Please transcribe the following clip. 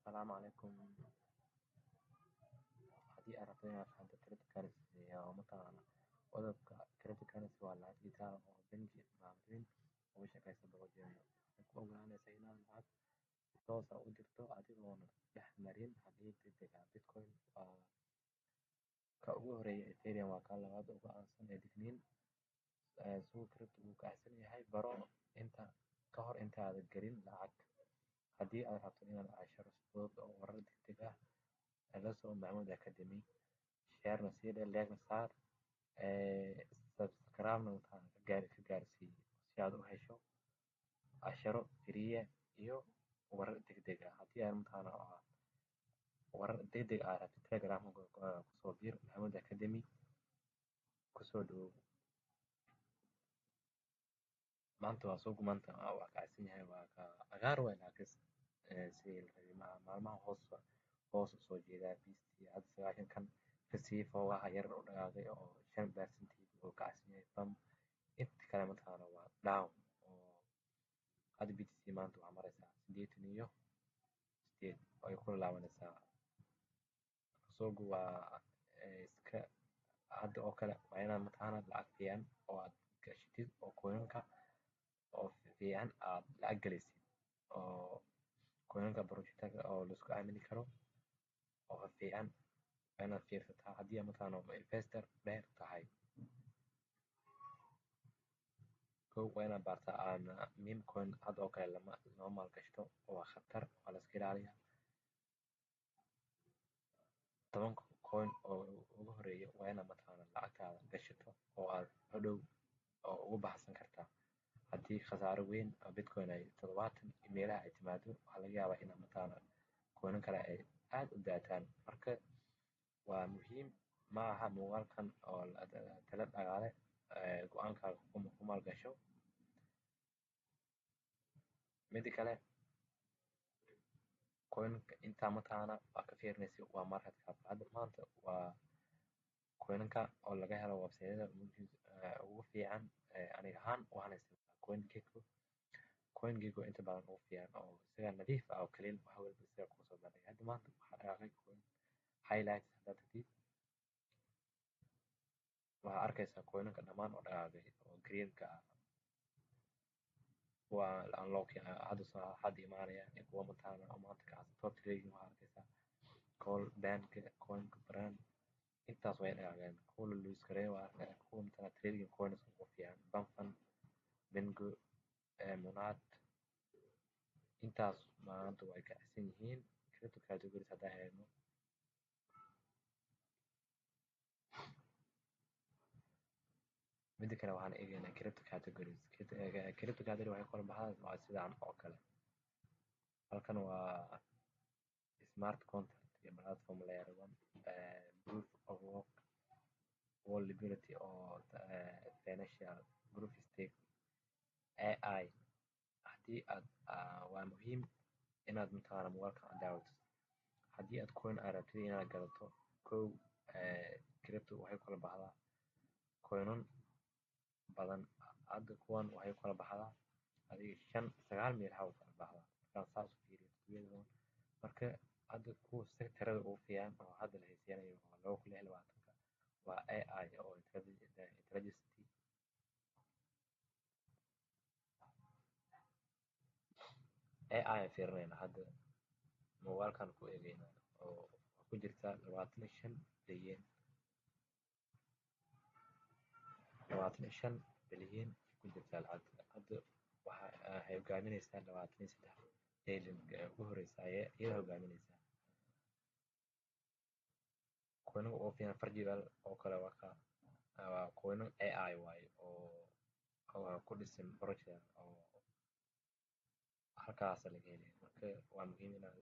Asalaamu calaykum. Haddii aad rabto inaad fahanto cryptocurrency oo mataqaana qodobka, cryptocurrency waa lacag digital ah oo bangi maamulin uga shaqeysa blockchain. Waxay kuu oggolaanaysaa inaad lacag si toos ah u dirto adigoon dhex marin xaqiiq degdeg ah. Bitcoin waa ka ugu horreeya, Ethereum waa ka labaad ugu caansan ee digniin. Suuqa crypto wuu kacsan yahay, baro inta ka hor intaadan gelin lacag. Haddii aad rabto inaad casharo fudud oo warar degdeg ah la soo Maxamuud Academy, share-na sii dheh, like-na saar, subscribe-na ka gaarsii si aad u hesho casharo free ah iyo warar degdeg ah. Haddii aad mataqaana warar degdeg ah rabtid, Telegram kusoo biir, Maxamuud Academy kusoo dhawow. Maanta waa suuq, maanta waa kacsan yahay, waa ka cagaar waay, laakiin sidii la rabay maaha. Maalmaha hoos hoos u soo jeedaa BTC hadda 90 kan kasii foogaha yar u dhaqaaqay oo 5% oo kacsan yahay bam. Inta kale mataqaana waa down oo hadda BTC maanta waxaa maraysaa 88 ay ku laabanaysaa. Suuqu waa iska hadda oo kale waa inaad mataqaana lacag fiican oo aad gashatid oo coinanka oo fiican aad lacag gelisid oo coinanka projectka oo la isku aamini karo oo fiican waa inaad fiirsataa haddii aad mataqaana investor dheer tahay. Kow, waa inaad baartaa aan meme coin hadda oo kale lama maalgashto, waa khatar, waa la iska ilaaliyaa. 10-ka coin oo ugu horeeya waa inaad mataqaana lacagtaada gashato oo aad hadhow oo ugu baxsan kartaa. Haddii khasaaro weyn oo Bitcoin ay 70 meelaha ay timaado, waxaa laga yaabaa inaad mataqaana coinan kale ay aad u daataan. Marka waa muhiim ma aha muuqaalkan oo tala dhaqaale, go'aankaaga ku maalgasho. Mida kale, coinka intaa mataqaana waa ka fiirinaysa waa market cap. Hadda maanta waa coinanka oo laga helo website-yada ugu fiican. Aniga ahaan waxaan isticmaalaa CoinGecko. CoinGecko inta badan ugu fiican oo isaga nadiif ah oo clean, wax walba isaga kusoo bandhigay. Hadda maanta waxaa dhaqaaqay coin highlights haddaad tagtid, waxaa arkaysaa coinanka dhammaan oo dhaqaaqay oo green-ka ah, kuwa unlock hadda soo hadda imaanaya iyo kuwa mataqaana oo maanta kacsan. Top trading waxaa arkaysaa call bank coinka brand, intaas way dhaqaaqeen. Kuwa la lose gareeyo waa arkaya, kuwa mataqaana trading coins ugu fiican, Bamfan, Bingo, Monad, intaas maanta way kacsan yihiin. Crypto categories haddaan eegno, mida kale waxaan eegaynaa crypto categories. Crypto category waxay kala baxdaa waa sidaan oo kale. Halkan waa smart contract iyo platform layer one, proof of work, walletability oo financial, proof stake, AI. Haddii aad waa muhiim inaad mataqaana muuqaalkan aad daawato. Haddii aad coin aad rabtid inaad gadato, kow, crypto waxay kala baxdaa coinan badan. Hadda kuwan waxay kala baxdaa adiga shan sagaal meel ha u kala baxdaa markaan saas u fiiriyo toddobada. Marka hadda kuwa sectorada ugu fiican oo hadda la haysiinayo waa 2026-ka waa AI oo intelligence. AI aan fiirinayna hadda, muuqaalkan ku eegayna oo ku jirta 25 bilyan, 25 bilyan ku jirtaa lacagta. Hadda waxa waxay hogaaminaysaa 23 bilyan ugu horeysa iyada hogaaminaysaa. Coinanka ugu fiican Farjigal oo kale waa ka waa coinan AI waaye oo ku dhisan project oo halkaas laga helay. Marka waa muhiim inaad